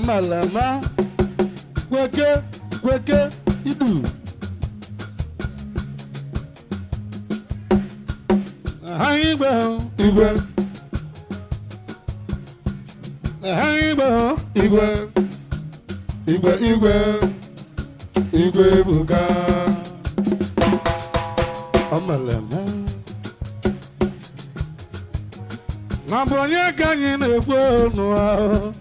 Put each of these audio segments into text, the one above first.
Ọmalama kweke kweke idu. Anyị igwe Igwe. Anyị igwe Igwe. Igwe igwe. Igwe ebuka. Ọmalama. Na bụ onye ka anyị na-ekwu ọnụ ahụ.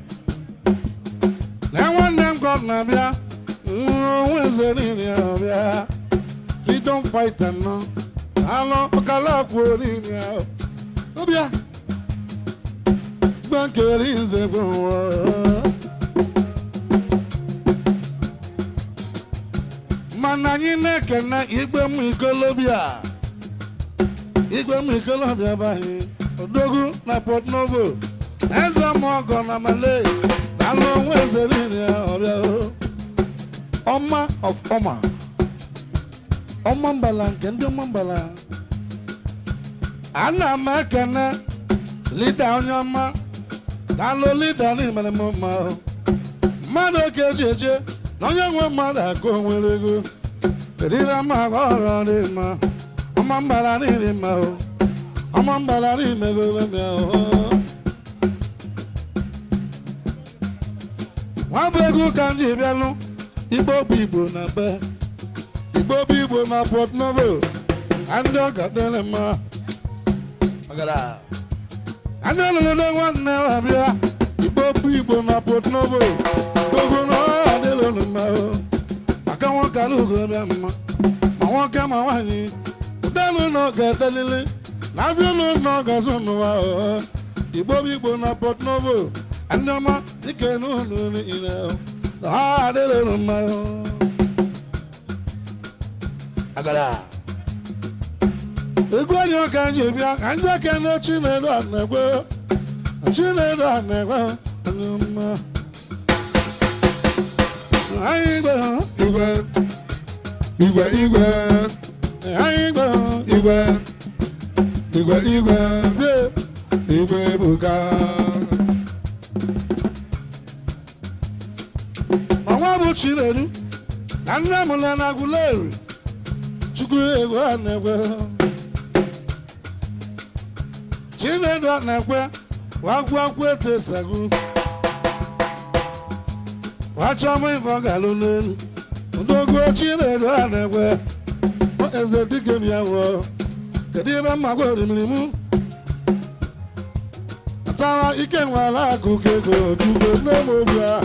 Na nwanne m ka ọ na-abịa, nwa eze niile ọbịa. Freedom fighter nọ, alụ ọkala akwụ niile ahụ. Ọbịa, gbakere nze bụ nwa. Mana anyị na-ekene igwe m ikolobịa. Igwe m ikolobịa bụ anyị. Odogwu na Port Novo. Eze ọmọgọ na Malay. Alụ onwe eze niile ọbịa o. Ọma of ọma. Ọma mbala nke ndị ọma mbala. Ana m ekene leader onye ọma. Daalụ leader n'imere m mma o. Mmadụ ka eji eje na onye nwe mmadụ akụ nwere ego. Kedu ihe ama agba ọrụ dị mma? Ọma mbala niile mma o. Ọma mbala n'ime ego bịa o. Nwa bụ ego ka m ji bịanụ. Igbo bụ Igbo na be. Igbo bụ Igbo na Port Novo. Na ndị ọka dịrị mma. Ọgara. Na ndị oluludo nwanne ha bịa. Igbo bụ Igbo na Port Novo. Ogo na ọ adịla unu mma o. Maka nwoke ala ugo bịa mma. Ma nwoke ma nwaanyị. Ụdelu na ọ ga-edelili. Na afịa unu na ọ ga-azụ n'ụwa o. Igbo bụ Igbo na Port Novo. Ndị ọma dike n'ụlọ niile o. Na ọ adịla unu mma o. Agara. Egwu anyị ọka ji bịa ka ndị aka na Chinedu Anagwe. Chinedu Anagwe onye ọma. Anyị igwe Igwe. Igwe igwe. Anyị igwe Igwe. Igwe igwe. Tie. Igwe ebuka. Ma nwa bụ Chinedu na nne m le na Aguleri. Chukwu egwu Anagwe. Chinedu Anagwe wagwu akwụ etu esagu. Wachọ m ife ọ ga-alụ n'elu. Odogwu Chinedu Anagwe. Eze dike m ya wụọ. Kedu ebe mma gwa orimiri mụ? Atara ike nwere akụkọ ego ojugbo nne m obi a.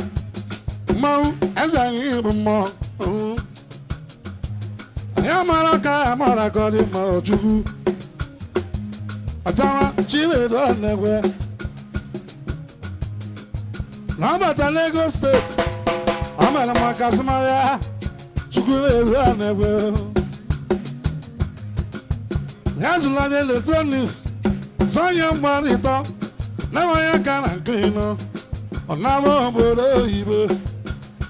Mmanwụ eze anyị bụ mmụọ. Anyị amara ka amara ka ọ dị mma Ojukwu. Atara Chinedu Anagwe. Na ọ bata Lagos steeti, ọ mere maka azụmahịa Chukwu na-eru Anagwe. Ya zụrụ anyị electronics, zọnye mgbarịtọ, na-enweghị aka na nke ịnọ. Ọ na-ama obodo oyibo.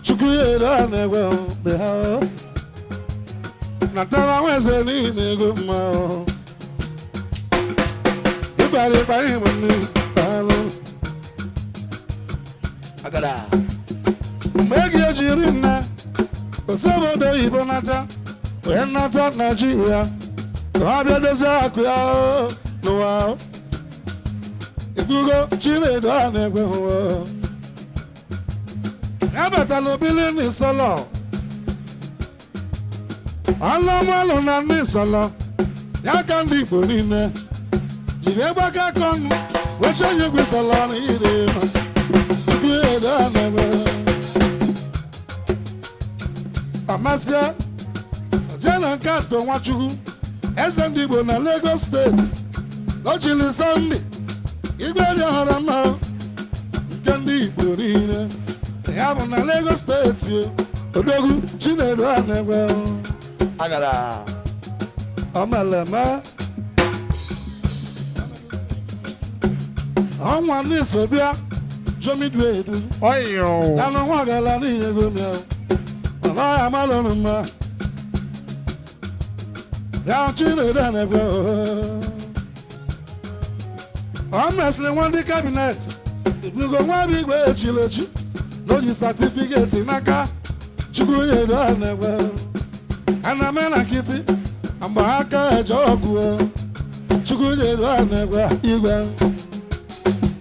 Chukwu eru Anagwe bịa o. Natara nweze niile ego mma o. Ịgbara ịgba ịbụ mmiri daalụ. Agada. Mgbe ego ejiri nne, osi obodo oyibo nata, wee nata Naijiria, ka ọ bịa dozie akụ ya o, n'ụwa o. Ifugo Chinedu Anagwe o. Ya batala obili n'Isọlọ. Ọlọmọlụ na ndị Isọlọ. Ya ka ndị Igbo niile jiri egbaka aka ọnụ wee chọọ onye egwu Isọlọ na ire ma. Chinedu Anagwe. Amasịa jee na nke atọ Nwachukwu eze ndị Igbo na Lagos steeti n'ochili Sọnde igwe dị ọhụrụ mma nke ndị Igbo niile ya bụ na Lagos steeti Odogwu Chinedu Anagwe agara ọmalema ọnwa n'isobịa jomiduedu Ọyọ. anụ nwa gala n'ihe gomia mana ya amalụ mma ya Chinedu Anagwe ọ mesịrị nwa ndị cabinet ifugo nwa bụ igwe echiri echi. na o ji satifiketi n'aka Chukwu nyedo a na-egwe aname na nkịtị mgbe aka eje ọgwụ Chukwu nyedo a na-egwe igwe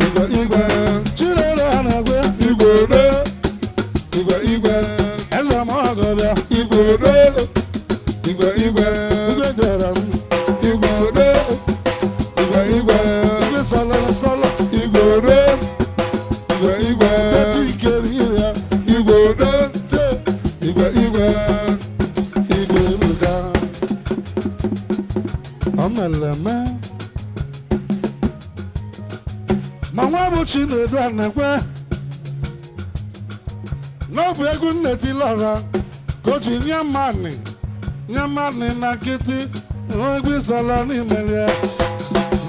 Igwe igwe Chinedu a na-egwe igwe ode igwe igwe eze ọmọgọbịa igwe ode igwe igwe igwe dịara m igwe ode igwe igwe igwe sọlọ sọlọ igwe ode igwe igwe teti ikeri iri ya igwe ode te igwe igwe igwe ebuka ọmeleme ma nwa bụ Chinedu a na-ekwe n'ọbụ egwu nneti lọra ka o ji nye mmanị nye mmanị na nkịtị igwe ịsọlọ n'ime ya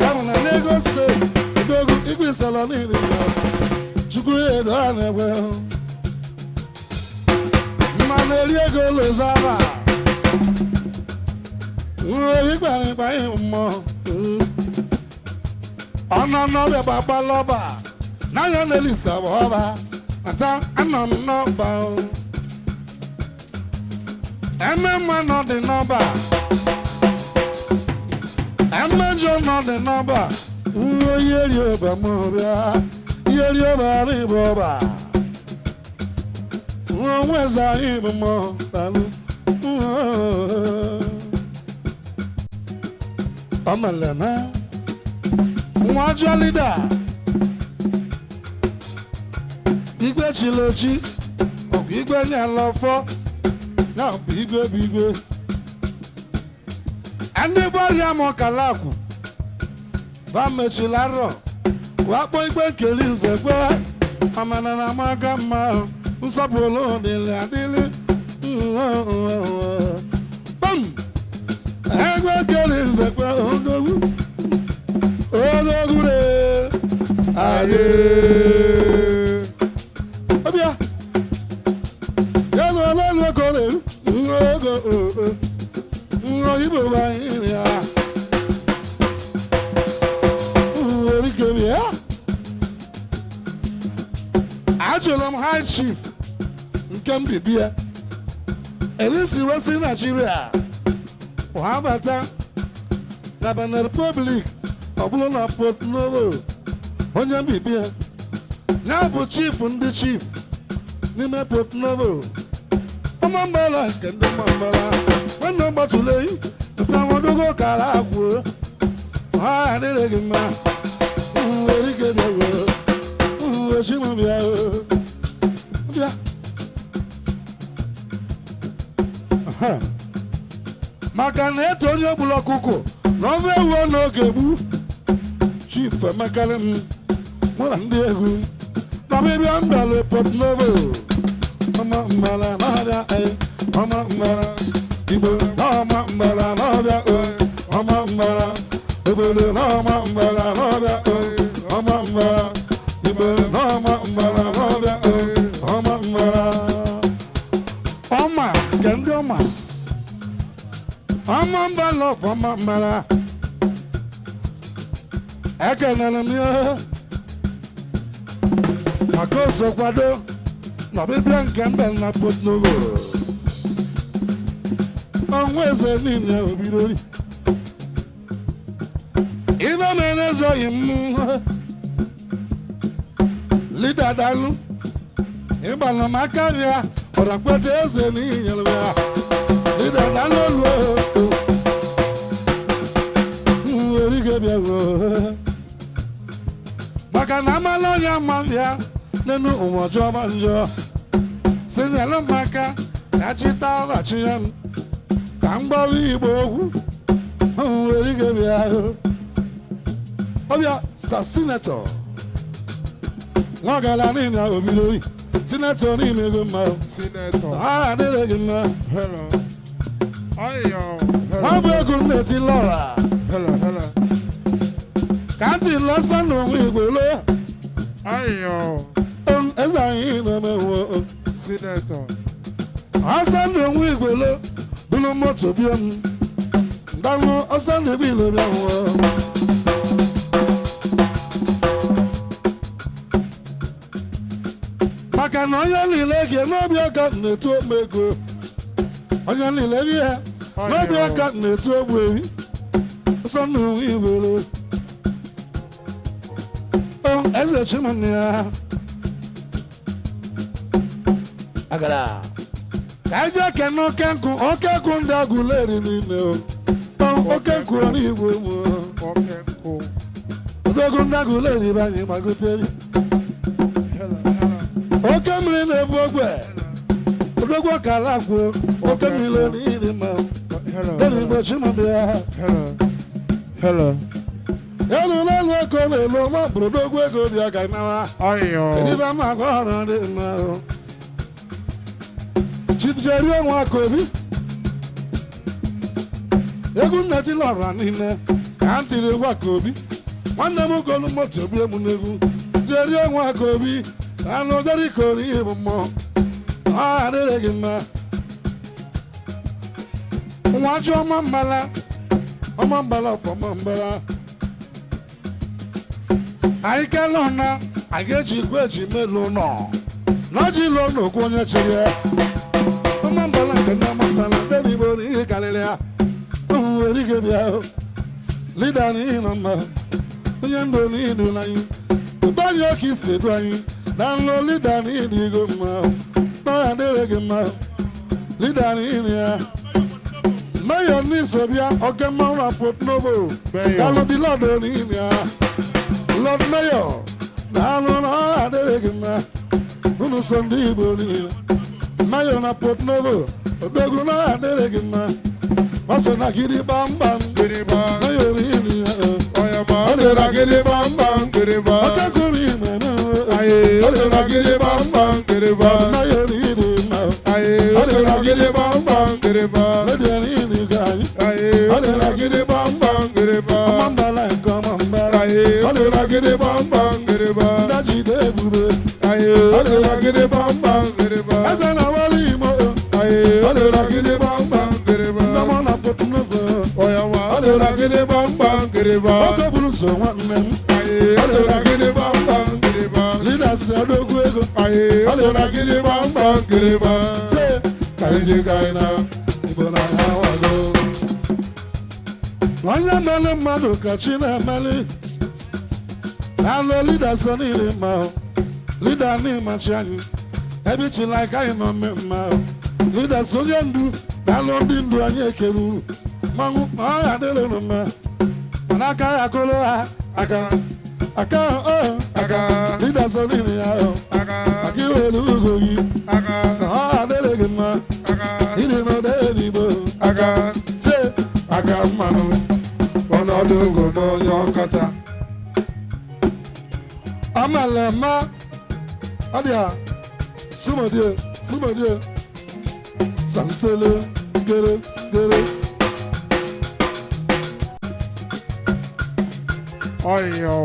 ya bụ na Lagos steeti odogwu igwe ịsọlọ n'ime ya Chukwu edo a na-ekwe mmanụ eri ego lozaba oyi gbàrìgbà yìí mọ ọ̀nà n'ọbẹ̀ bàbá lọ́ba náyọ̀ n'elisa ọba ata anọ m n'ọba o eme mma nọ dị n'ọba eme njọ nọ dị n'ọba oyi eri ọba m bịa ihe eri ọba rịba ọba onwe eze anyị bụ mọ talụ ọmọlẹmẹ nwa ajọ lida igwe chilochi ọgwụ igwe ní alọfọ ya bụ igwe bụ igwe ndị gbọrịa m kalakwu ba mechila arọ wakpo igwe nkeli nze kwe amana na amaka mma nsọpụrụ dịrị adịrị bam egwe kele nze kwe odogwu odogwu re aye ọbịa ya na ọlọ́lù ọkọ rẹ̀ ogo nrọ igbo bụ anyị ya orikebi ya ajụrụ m high chief nke mbibi ya erisi wesi Nigeria ha bata na Benin Republic ọ bụrụ na Port Novo onye mbibi ya ya bụ chief ndị chief n'ime Port Novo ọmọmbala nke ndị ọmọmbala nwanne mgbatụle ntawadogo kara akwụ ha adịrị gị mma erike bịa chimabịa bịa. Aha. Maka na eto onye gburu ọkụkọ na ọnụ ewu n'oge gbu chief emekarị m mụ na ndị egwu na ọbịbịa mbịalụ Port Novo ọma mbala n'ọbịa ọma mbala igbo n'ọma mbala n'ọbịa ọma mbala obodo n'ọma mbala n'ọbịa ọma mbala igbo n'ọma mbala n'ọbịa ọma mbala ọma nke ndị ọma ọma mbala ọfọma mbala ekenere m ya maka ose kwado n'ọbịbịa nke mbe na Port Novo ọnwa eze niile obidori ibe mere ezoghị m lida dalụ ịgbalụ m aka ya ọdakweta eze n'inyere ya lida dalụ olu erike bịa maka na amala onye ama ya nínú ụwa ọjọọ ma njọ sinyelụ m aka ka chita ọdachi ya m ka m gbawa igbo okwu nwere ike bịa ọbịa sa sinetọ nwa gara niile obidori sinetọ n'ime ego mma Sinetọ. ha adịrị gị mma Hello. Ayo. nwa bụ ego m na-eti lọra Hello, hello. ka ntị lọsa n'onwe igwe lo Ayo. eze anyị na-emewo Sinetọ. ọsọ ndụ onwe igwe lo bụrụ moto bịa m ndanụ ọsọ ndụ ebe ilo bịa nwụọ maka Maka na onye niile gị n'obi aka na-etu ogbe ego. Onye niile gị ya n'obi aka na-etu ogbe ehi. Sọ nnu iwere. O eze chimunne ya. Agara. Ka anyị jee kene oke nkụ, oke nkụ ndị Agụleri niile o. Oke nkụ n'igwe mụ. Oke nkụ. Odogwu ndị Agụleri be anyị gbagotere. Hello, hello, Oke mmiri na-ebu ogwe. Hello. Odogwu ọkara akwụ. Oke mmiri n'iri ma. Hello, Lórí hello, igbo chimụbịa. Hello, hello. Elu n'elu ego na-elu ọma bụrụ odogwu ego dị ọga nawa. Ayọ. Kedu ife ama agwa ọrụ dị mma o? Chief Jerry Nwakobi. Egwu nna ti lọra niile ka m tiri Nwakobi. Nwanne m golu moto bie m n'egwu. Jerry Nwakobi anụ Jeriko n'ihe bụ mmụọ. Ọ adịrị gị mma. Nwa chi ọma mbala. Ọma mbala ọfọma mbala. Anyị kele ụna, anyị ga-eji igwe eji melu ụnọ. N'ọjị ilu n'okwu onye chịrị ya. Ọma mbala nke ndị ọma mbala ndị n'Igbo n'ihe karịrị ya. Ụmụ nwere ike bịa hụ. Lida n'ihi na mma. Onye ndụ n'ihi du anyị. Ụba anyị oke isi edu anyị. Na nlụ lida n'ihi na igo mma. N'ọya adịrị gị mma. Lida n'ihi na ya. Mayor n'iso bịa oke mmanwụ na Port Novo. Mayor. Daalụ dị lọdụ n'ihi ya. Lord Mayor, daalụ na ọ adịrị gị mma. Unu so ndị Igbo niile. Mayor na Port Novo, odogwu na ọ adịrị gị mma. Ọ so na gidi gbamgbam. Gidigba. Mayor n'ihi ya. Ọyọ̀mọ̀ ó lè ra gidigba ń bà ń gidigba. Oke kụrụ ime eme. Ayé ó lè ra gidigba ń bà ń gidigba. Mayor n'ihi mma. Ayé ó lè ra gidigba ń bà ń gidigba. Lady n'ihi ga anyị. Ayé ó lè ra gidigba ń bà ń gidigba. Ọma mbala nke ọma mbala. Ayé ó lè ra gidigba ń bà ń gidigba. Ndajide ebube. Ayé ó lè ra gidigba ń bà ń gidigba. Eze na wali imo. Ayé ó lè ra gidigba ń bà ń gidigba. Ndọmọ na Port Novo. Ọyọ̀mọ̀ ó lè ra gidigba ń bà ń gidigba. Oke buru ụzọ nwanne m. Ayé ó lè ra gidigba ń bà ń gidigba. Leaders odogwu ego. Ayé ó lè ra gidigba ń bà ń gidigba. Se ka ije ka anyị na Igbo na ha wago. Onye mere mmadụ ka chi na-emeli. Na-alụ leaders niile mma o. Leader n'ịma chi anyị. Ebe ichila aka anyị nọ mme mma o. Leaders onye ndu na-alụ ndị ndu anyị ekere uru. Mmanwụ na ọ ya adịrị unu mma. Mana aka ya akụrụ ha Aka aka o. aka Leaders niile ya o. aka Aka iwere ugo gị. aka Na ọ adịrị gị mma. aka Ịdị n'ụdị n'Igbo. aka Se aka mmanụ ọnọdụ ugo n'onye ọkọta. amalema ọ dị a sumodie sumodie sansele gere gere. Ọyọ.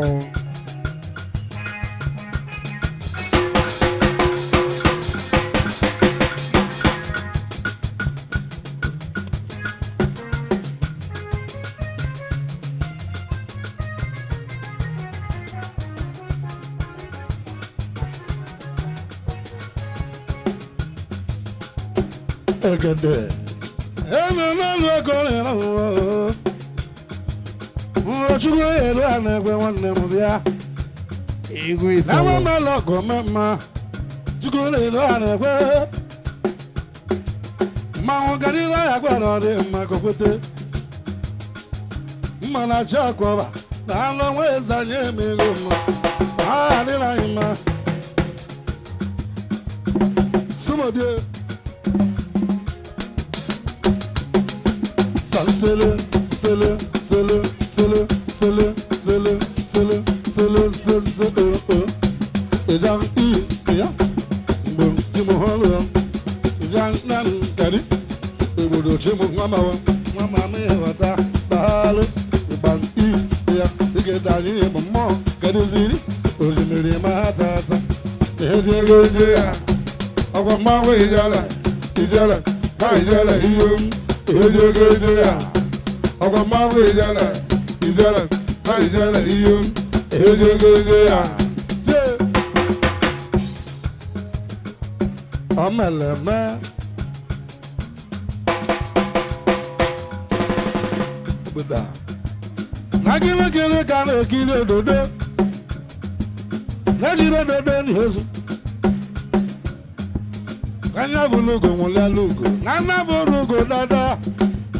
Egede enu n'elu ego rịara Chukwu elu a na-egwe nwanne m bịa. Igwe Na isowo. nwa mmadụ ọgụ mma Chukwu elu a na-egwe mmanwụ gara ile ya gwara ọ dị mma ka o kwete mma na chi akwọba na anụ nwa eze anyị emego mma ha adịla anyị mma. Sumodie sansele sele sele sele sele sele sele sele sele sele o ìjà i ìyá mgbe tí mo hàn lọ ìjà nna m kari obodo chi m nwa ma nwa ma m ịghọta daalụ ịgba i ya dịka anyị bụ mmụọ keduziri osimiri ma ha tata eji ego Ego ya. Ọkwa mmanwụ ijele ijele na ijele iyo m. Eji ego eje ya. Ọkwa mmanwụ ijele ijele na ijele iyo m. Eji ego eje ya. jee. Omeleme. Obodo a. Na gịrịgịrị ka na-ekiri ododo. Na-ejiri ododo n'ihezu. Anya bụrụ ugo nwụlịala ugo. Na nna bụrụ ugo dada.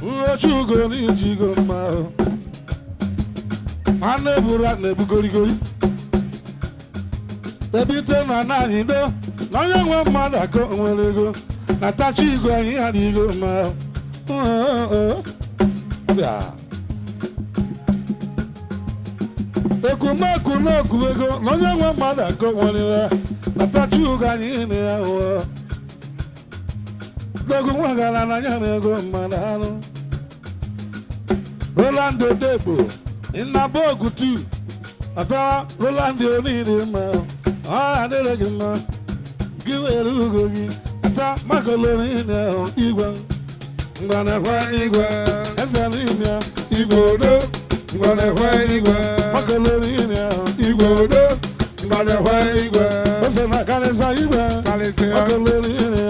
Nrochi ugo n'iji ugo mma. Anụ eburu a na-ebu gorigori. Ebite na naanị do. Na onye nwe mmadụ akụ nwere ego. Na tachi igwe anyị ha na igo mma. Ọbịa. Ekumeku n'oku ego na onye nwe mmadụ akụ nwere ya. Na tachi ugo anyị na ya hụọ. Dogo nwa gara n'anya na ego mmadụ anụ. Roland Odegbo, Nnabogu tu, Ata Roland onire mma, ọ adịrị gị mma, gị were ugo gị, ata makolori na igwe, mgbanekwa igwe, eze n'ime Igwe odo, mgbanekwa igwe. makolori na Igwe odo, mgbanekwa igwe. eze na karịsa igwe, Karịsịa, makolori na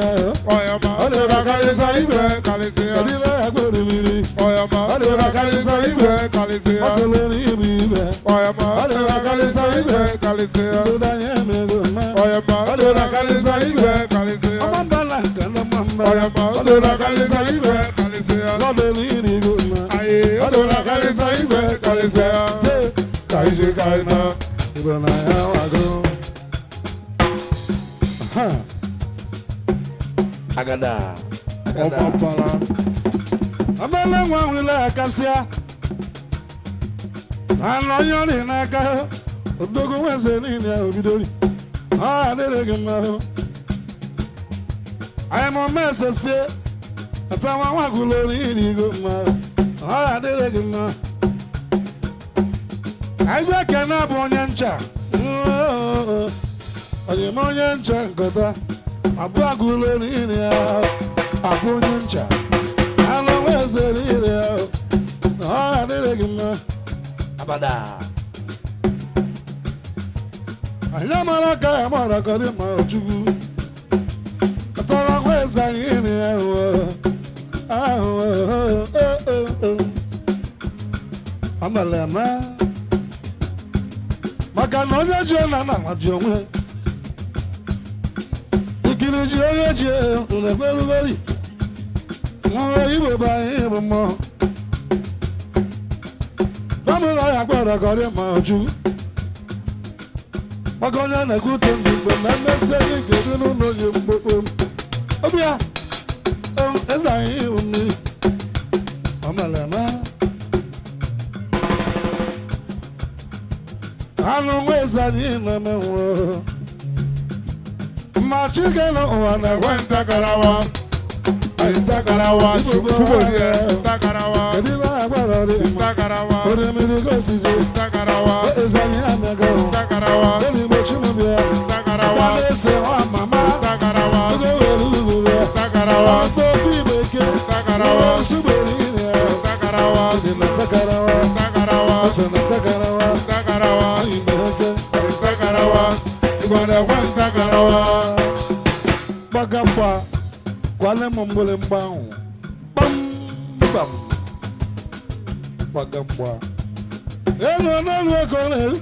ọyọma, ọ dịra karịsịa igwe, karịsịa. erila agbori mmiri, Ọyọma, ọ dịra karịsịa igwe, karịsịa. makolori ibe ibe, Ọyọma, ọ dịra karịsịa igwe, karịsịa. obodo anyị emego mma. Ọyọma, ọ dịra karịsịa igwe, karịsịa. Ọmọ mbala nke ndị ọma mba. Ọyọma, ọ dịra karịsịa igwe, karịsịa. Lọ́dọ̀ ní ìrìgò mma. Ayé, ọ dịra karịsịa igwe, karịsịa. Ka ije ka ị na. Igbo na ya wago. Agada. Ọma mbara. Ọmọlẹ́ nwa nwere akasịa. Anọ onye ọrịa n'aka. Odogo nweze niile ahụ bidori. Ọ adịrị gị mma. Anyị ma ọma esesie. Atawa nwa gwụrụ ìrìgò mma. Ọ adịrị gị mma. Anyị ekene bụ onye ncha. Onye ma onye ncha nkọta. Abụ agụrụ niile ahụ. Abụ onye ncha. Anụ eze niile ahụ. Na ọ adịrị gị mma. Abada. Anyị amara ka ya mara ka ọ dị mma Chukwu. Atara nwa eze anyị niile ahụ. Ahụ. Amalema. Maka na onye ji na na ji onwe ikiri ji onye ji na-ekwerugori nwa igbo bụ anyị bụ mmụọ gbamụrụ ya gbara ka ọ dị mma oju maka onye na-ekwute ndị mgbe na mmesi anyị ga-ebi n'ụlọ onye mgbokpo obi ya eze anyị bụ mmiri ọmalema anụ nwa eze anyị na-emenwo ma chike n'ụwa na-ekwe Ekwe ntakarawa. Anyị ntakarawa, Chukwu orie, ntakarawa. kedu ibe agbara dị mma Ntakarawa, oremiri gosije ntakarawa, eze anyị amịago ntakarawa, eligbo chimụbịa ntakarawa, na-ese nwa mama ntakarawa, oge were uguru ya ntakarawa, obi bekee ntakarawa, sugbere ire ya ntakarawa, dị na ntakarawa ntakarawa, ọsọ na ntakarawa ntakarawa, anyị na-eke ntakarawa, Igbo na-ekwe ntakarawa. gbagakwa kwale m mgbịrịmgba ahụ gbam gbam gbagakwa elu n'elu ego na-eru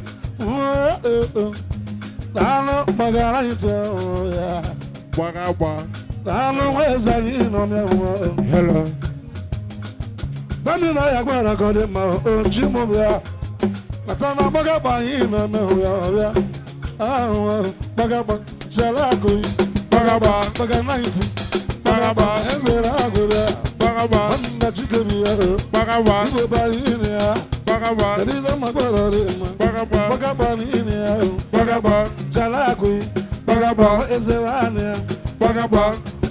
daalụ gbagara ite ya Gbaga gba. daalụ nwa eze anyị nọ mịa Hello. gbami na ya gwara ka ọ dị mma oji mụ bịa nata na gbagakpa anyị nọ mịa ya ọrịa ahụ gbagakpa chere akụ Gbaga gba. gbaga naịtị Gbaga gba. ezere agụrụ ya Gbaga gba. nwanna chikebi ya Gbaga gba. igbo bara ire ya Gbaga gba. kedu ihe mma gwara dị mma Gbaga gba. gbagakpa n'ire ya Gbaga gba. chere akụ Gbaga gba. ezere anị ya Gbaga gba.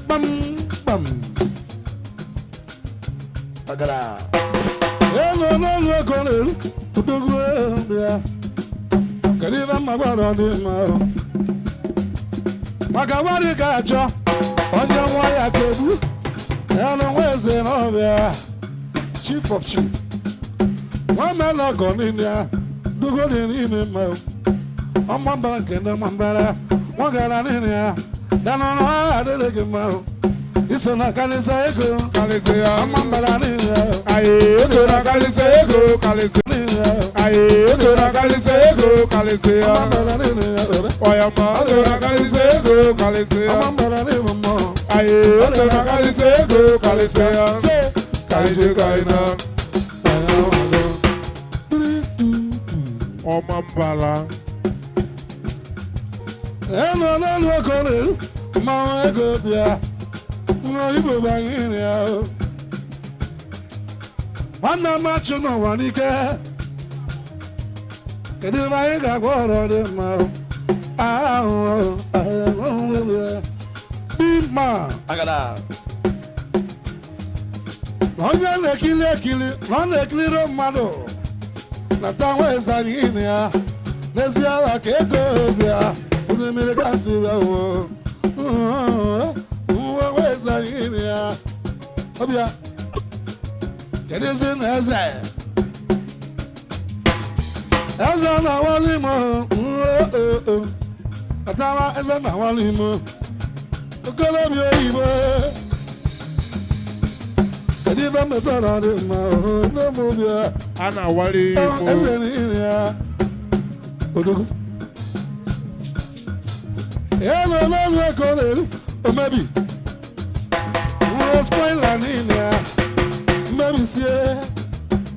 kpam kpam Agara. Elu n'elu ego na-eru odogwu ya kedu ihe mma gwara dị mma maka nwadị ga-achọ onye nwa ya ka egbu ya na nwa eze na ọbịa chief of chief nwa mela ọgọ niile ya dogo dị n'ime mma ọma mbara nke ndị ọma mbara nwa gara niile ya Danụ na ọ adịrị gị mma. Iso na kalịsa ego. Kalịsịa. Ọma mbara niile. Ayé ego na kalịsịa ego kalịsịa. Niile. Ayé ego na kalịsịa ego kalịsịa. Ọma mbara niile. Ọyọmọ ego na kalịsịa ego kalịsịa. Ọma mbara niile mmụọ. Ayé ego na kalịsịa ego kalịsịa. Kalịsịa kaina. Ọma mbala. Enu n'elu ego na-eru mmanwụ ego bịa nwa Igbo bụ anyị nri ya o. Nwanne m achụ n'ụwa n'ike, kedu ebe anyị ga-agwa ọrụ dị mma o? Ahụ ahụ bima na onye na-ekili ekili na ọ na-ekiliri mmadụ nata nwa eze anyị nri ya n'ezie ala ka ego bịa onye mere gasị bịa wo nwa eze anyị nri ya ọbịa. Kedu ezi na eze eze na-awali imo katawa eze na-awali imo okolobịa oyibo. Kedu ife metara dị mma nne m bịa? A na-awali imo. Eze nri ya odogwu elu n'elu ego na-eru omebi nwa spoila niile ya mmebisie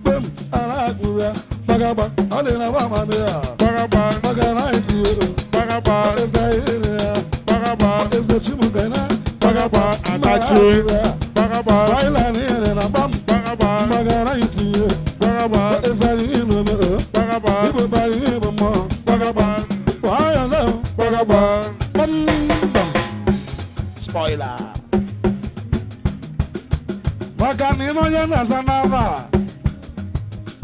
kpem ara akpụrụ ya gbagagba ọ dị na gbamamị ya. Gbagagba. Gbagara eti Gbagagba. eze ire ya. Gbagagba. Eze chimukena. Gbagagba. Atachi. Gbagagba. Spoila niile na gbam. Gbagagba. Gbagara eti Gbagagba. eze ire Gbagagba. igbo bara ihe bụ mmụọ. Gbagagba. Nwayọọ zọ. Gbagagba. Gbam gbam. Spoiler. Maka na ime onye na-asa n'ava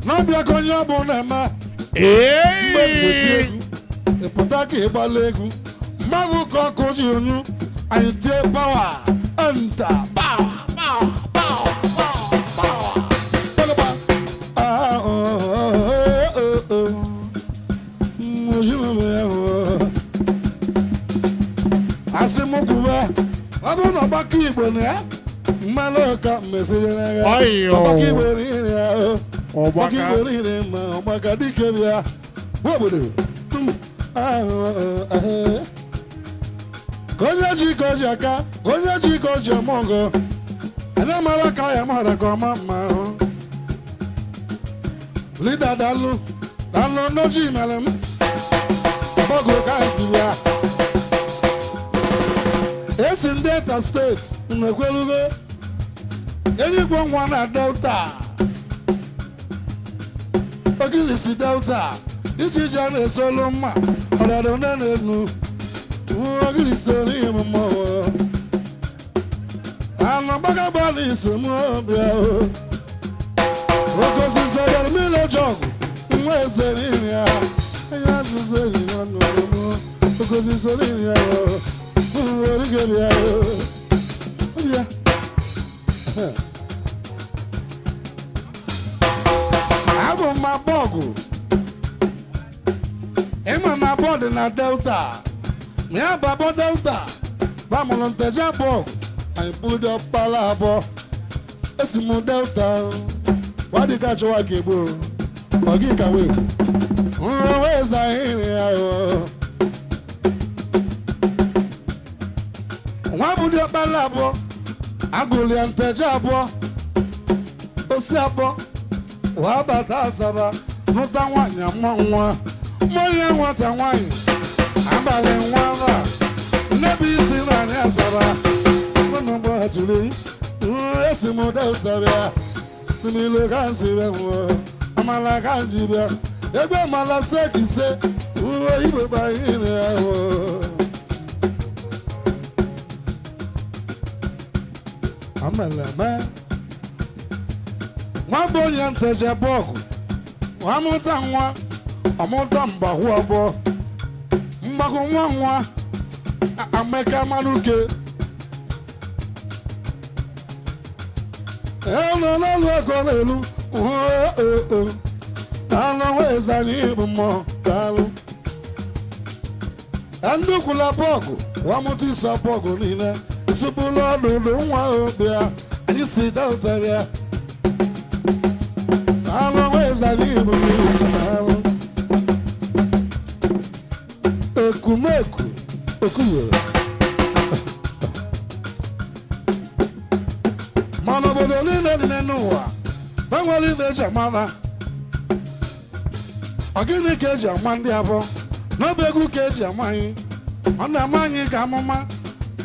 n'ọbịa ka onye ọ bụ na-eme mgbe mgbe egwu ịpụta ka ịgbala egwu mmadụ ka ọkụ ji onyu anyị tie pawa nta pawa pawa pawa pawa pawa gbagagba. Ah, oh, oh, oh, oh. Asị m kwube, ọ bụrụ na ọgbakọ Igbo na ya mmanụ ụka mmesinyere ya. Ọyọ. Ọgbakọ Igbo niile ya o. Ọgbakọ Ọgbaka. Igbo niile ma ọgbaka dike bịa obodo ka onye ji ka o ji aka ka onye ji ka o ji eme ọgọ anyị mara ka ya mara ka ọma mma ahụ lida dalụ dalụ n'oji mere m ọgbọgụ ka si bịa esi ndị Delta steeti nnekwelugo enyigwe nwa na Delta ogilisi Delta iji ji a na-esolu mma ọdọdọ nne na-enu ogilisi orihe m mmọnwụ anụ gbagagba na isi m bịa oke osisi ọbịara mmiri ọjọgụ nwa eze n'ihi ya anya azụzụ enyi ya nụrụ m oke osisi n'ihi ya orige bịa bịa. Abụ m abọgụ ịma na bọọdụ na Delta ma ya bụ abọ Delta bamụrụ nteje bọọgụ anyị bụrụ ọkpara abụọ esi m Delta wadịka chọwa ka egbo ọ gị ka wee nrọ wee za iri ya o. Nwa bụ dị ọkpara abụọ agụrụ ya nteje abụọ osi abụọ wee bata Asaba nụta nwaanyị amụọ nwa mmụọ nwata nwaanyị abalị nwa ahụ a nnebi isi naanị Asaba mụnụ gbaghachiri esi m Delta bịa si n'ilu ka nsi bịa nwụọ amala ka nji bịa egbe mala sekise uwe igwe gbanyere ahụ ameleme nwa bụ onye nteje bọọgụ nwa mụta nwa ọmụta mgbahụ abụọ mgbakọ nwa nwa ameka manuke elu n'elu ego n'elu daalụ nweza anyị bụ mmụọ daalụ ndukwula bọọgụ. Wamụta isi ọbọgụ niile isipụlụ ọdụdụ nwa bịa anyị si Delta bịa. Daalụ nwezara ibu daalụ. Ekumeku ekuwere. Mana obodo niile dị n'ụwa enwere ibe eji ama ha. Ọ gịnị ka eji ama ndị abụọ? N'ọba egwu ka eji ama anyị. Ọ na-ama anyị ka amụma,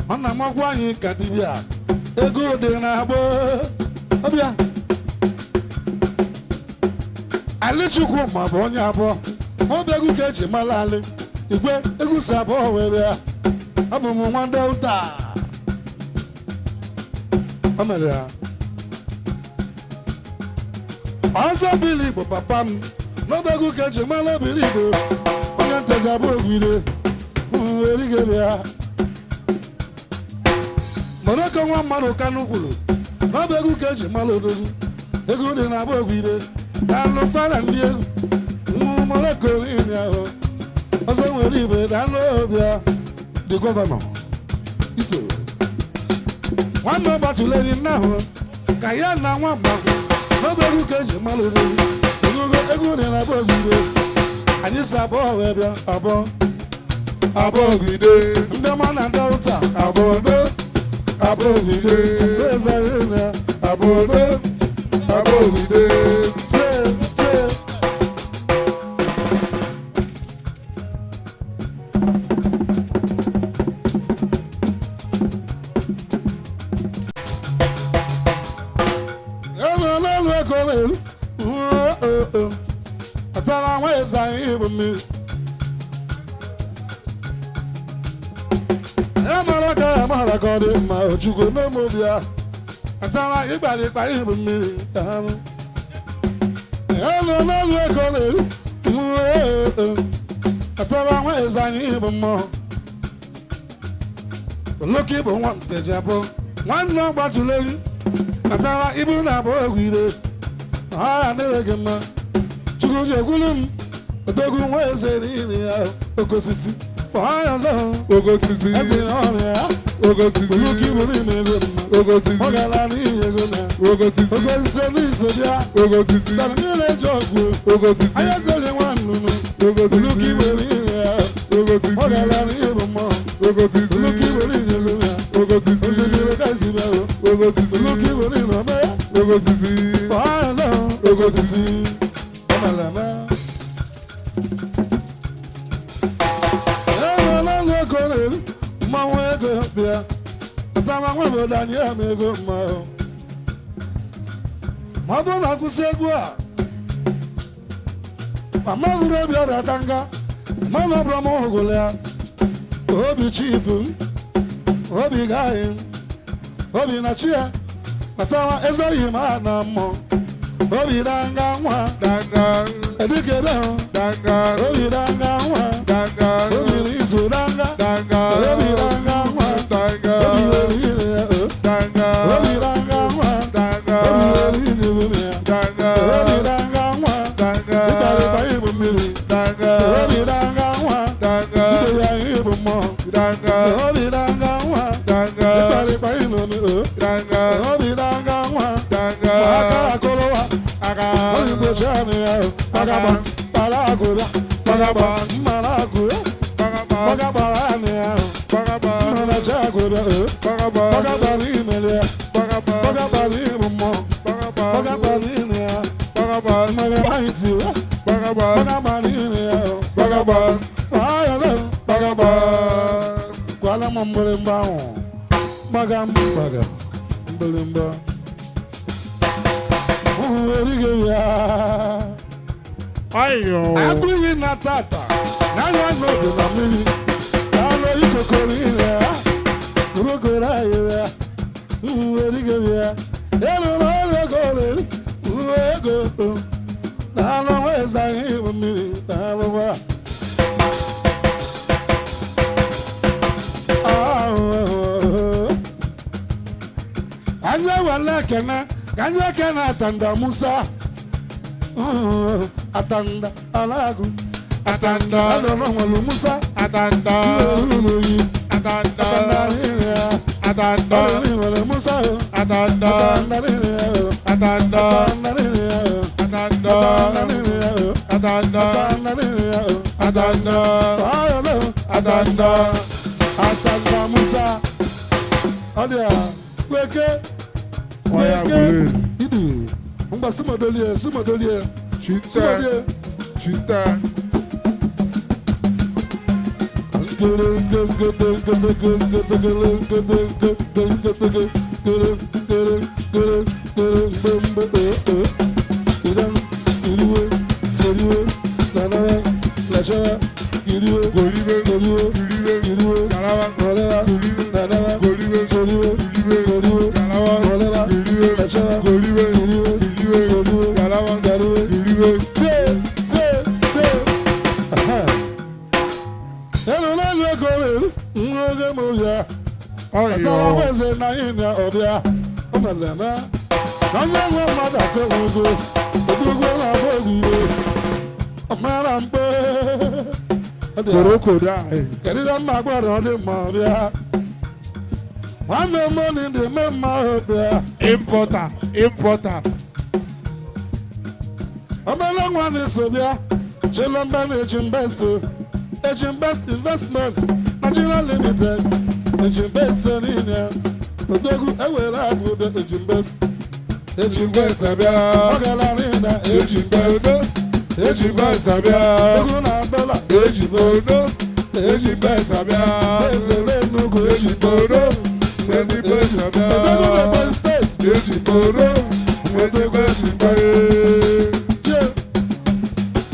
ọ na-amakwa anyị ka dibịa. Ego dị na-agba ọbịa. Alichukwu ma bụ onye abụọ. Ọba egwu ka eji mara alị. Igwe egwu si abụọ were ya. Abụ m nwa Delta. O mere ya. Ọzọ bili bụ papa m. N'ọba egwu ka eji mara bili Igbo. Onye nteja bụ ogwire. Erigebe ya. Morocco nwa mmadụ Kanu kwuru. N'ọba egwu ka eji mara odogwu. Egwu dị na abụ ogwire. Daalụ fara ndị egwu. Morocco niile ahụ. Ọzọ nwere ibe daalụ ọbịa. The governor. Iso. Nwanne ọgbatụleri nna ahụ ka ya na nwa mgbakwu. N'ọba egwu ka eji mara odogwu. Egwu dị na abụ ogwire. Anyị si abụọ wee bịa abụọ. Abọ́gidé. Ndị ọma na Delta. Abọ́dé. Abọ́gidé. Eze Abọ́dé. Abọ́gidé. tie tie. Eze n'elu ego n'elu. Atara nwa eze anyị bụ mmiri. Ya mara ka ya mara ka ọ dị mma Ojukwu n'ụmụ bịa. Atara ịgbara ịkpa ịbụ mmiri daalụ. Elu n'elu ego n'elu. Atara nwa eze anyị bụ mmụọ. Oloki bụ nwa nteje abụọ. Nwanne ọgbatụrụ elu. Atara ibu na abụọ egwu ire. Ha adịghị gị mma. Chukwu ji ekwulu m. Odogwu nwa eze niile ya oke osisi. Kpọọ ya ọzọ. Ogo osisi. Eze ọrịa. Ogo osisi. Oloki bụ n'ime ego mma. Ogo osisi. Ọ gara n'ihi ego na. Ogo osisi. Oke osisi n'iso bịa. Ogo osisi. Tara niile ji ọgwụ. Ogo osisi. Anya zere nwa nnụnụ. Ogo Oloki osisi. bụ n'ihi ya. Ogo Ọ osisi. gara n'ihi bụ mmụọ. Ogo osisi. Oloki bụ n'ihi ego na. Ogo osisi. Osisi bụ ka esi bịa o. Ogo osisi. Oloki bụ n'ihi ọma ya. Ogo osisi. Kpọọ ya ọzọ. Ogo osisi. Ọ mere eme. Ego n'elu ego na-eru. Mmanwụ ego bịa. Atama nwa obodo anyị ama ego mmanwụ. Ma ọ bụrụ na akwụsị egwu a, mama hụrụ obi ọrịa danga, mmanụ ọbụla m hụgụrụ ya. Obi chifu m, obi gaghị m, obi na chi ya, natama eze oyi m a na mmụọ. Obi danga nwa, Danga. edikebe hụ, Danga. obi danga nwa, Danga. obi n'izu danga, Danga. obi danga nwa, Danga. obi were ire ya, o. Danga. Obi danga nwa, Danga. obi were ire ya. Danga. Obi danga nwa, Danga. ịkparịkpa ịbụ mmiri. Danga. Obi danga nwa, Danga. ibe ya ịbụ mmụọ. Danga. Obi danga nwa, Danga. ịkparịkpa ịnọ n'o. Danga. Obi danga nwa, Danga. aka akụrụwa, Aka. oyigbo chianụ ya o. Agaba, kpara akụbịa, Gbagaba. mmara akụbịa, Gbagaba. gbagabara anị ya o. Gbagaba. Mmara chi akụbịa o. Gbagaba. Gbagabara imeli ya, Gbagaba. gbagabara ịbụ mmụọ, Gbagaba. gbagabara ime ya, Gbagaba. mmara maịtị ya, Gbagaba. gbagabara ime ya o. Gbagaba. Ayọ̀dọ̀ Gbagaba. gwara m mgbịrịgba ahụ gbagam gbagam mgbịrịgba ụhụ erighị ya Ayo. abụghị na tata na anya n'obi na mmiri alụ ikokoro ire ya korokoro ayịrị ya ụhụ erighị ya elu na ọrụ ego rere uwe ego na anụ nwa eze anyị bụ mmiri na anụ nwa Anyị ewele ekene ka anyị ekene Atanda Musa. Atanda Alagụ. Atanda. Alọrọ nwere Musa. Atanda. Iwe olulu yi. Atanda. Atanda n'ihi ya. Atanda. Ọ dị nwere Musa o. Atanda. Atanda n'ihi ya o. Atanda. Atanda n'ihi ya o. Atanda. Atanda n'ihi ya o. Atanda. Atanda n'ihi ya o. Atanda. Ayọ̀lẹ̀ o. Atanda. Atanda Musa. Ọ dị a kweke. Ọya Kweke. gwule. Idu. Ngwa sumodolie sumodolie. Chinte. Sumodolie. Chinte. Golibe. Golibe. Garawa. Golibe. Golibe. Golibe. Garawa. Golibe. Golibe. Golibe. Garawa. Golibe. Ọ̀yọ́. Ọyọ. Eze na anyị na ọbịa ọ mere eme na onye nwe mmadụ aka enwego odogwu na-abụ ogige ọmara mkpe Ọ dị ya. Koroko dai. Kedu ihe mma gwara ọ dị mma ọbịa nwanne m onye dị eme mma ọbịa Importer. Importer. omele nwa na-eso bịa chilomba na ejimbest ejimbest investment Nigeria Limited ejimbest niile odogwu ewere agụdo ejimbest Ejimbest abịa. ọ gara niile ejimbest Ejimbest abịa. odogwu na dọla Ejimbodo. Ejimbest abịa. eze Enugu Ejimbodo. Ejimbest abịa. odogwu na Ebonyi steeti Ejimbodo. Ejimbest abịa. Jee.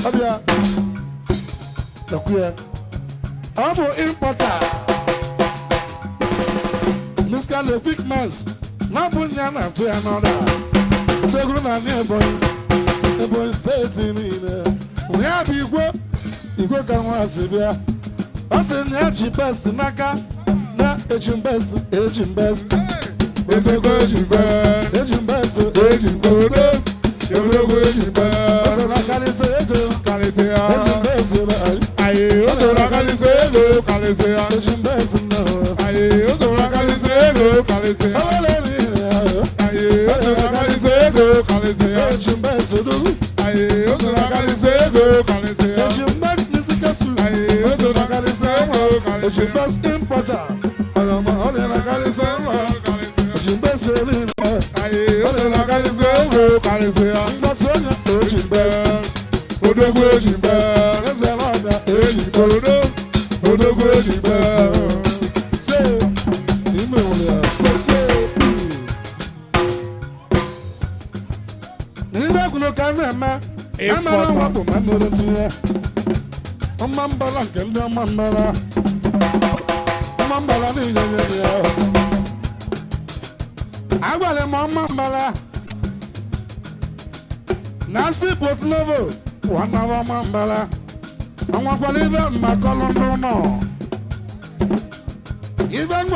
Ọbịa Nakwuya. Ọ bụ importer Mr. Equipments na-abụ ya na-atụ ya n'ọrịa odogwu na ndị Ebonyi Ebonyi steeti niile ya bụ igwe igwe ka nwa si bịa ọ sị na ya ji best n'aka na eji best eji best Odogwu ejimbest. eji best Ejimbodo. Odogwu ọ ejimbest. sị na karịsị ego Karịsịa. eji best Ayé ó tòrò akálísẹ́ ego karịsịa. eji best nọ Ayé ó tòrò akálísẹ́ ego karịsịa. ewele n'ihi ya Ayé ó tòrò akálísẹ́ ego karịsịa. eji best odogwu Ayé ó tòrò akálísẹ́ ego karịsịa. eji best musical suit Ayé ó tòrò akálísẹ́ ego eji karịsịa. best importer ọ̀rọ̀mọ̀ ọ̀rẹ́ Akálísẹ́ ego karịsịa. eji best niile Ayé ó tòrò akálísẹ́ ego karịsịa. mgbatị onye eji best Odogwu ejimbest. eze ọbịa eji Ejimbodo. Odogwu ejimbest. Se ime nwere ya se n'ibe kwuru ka m na-eme amara nwa bụ ma mmiri tinye ọma mbara nke ndị ọma mbara ọma mbara niile nyere ya agwara m ọma mbara na si Port Novo wanawa ọma mbara ọnwakwara ibe mmakọlụ ndị ụlọ ibe ngwa.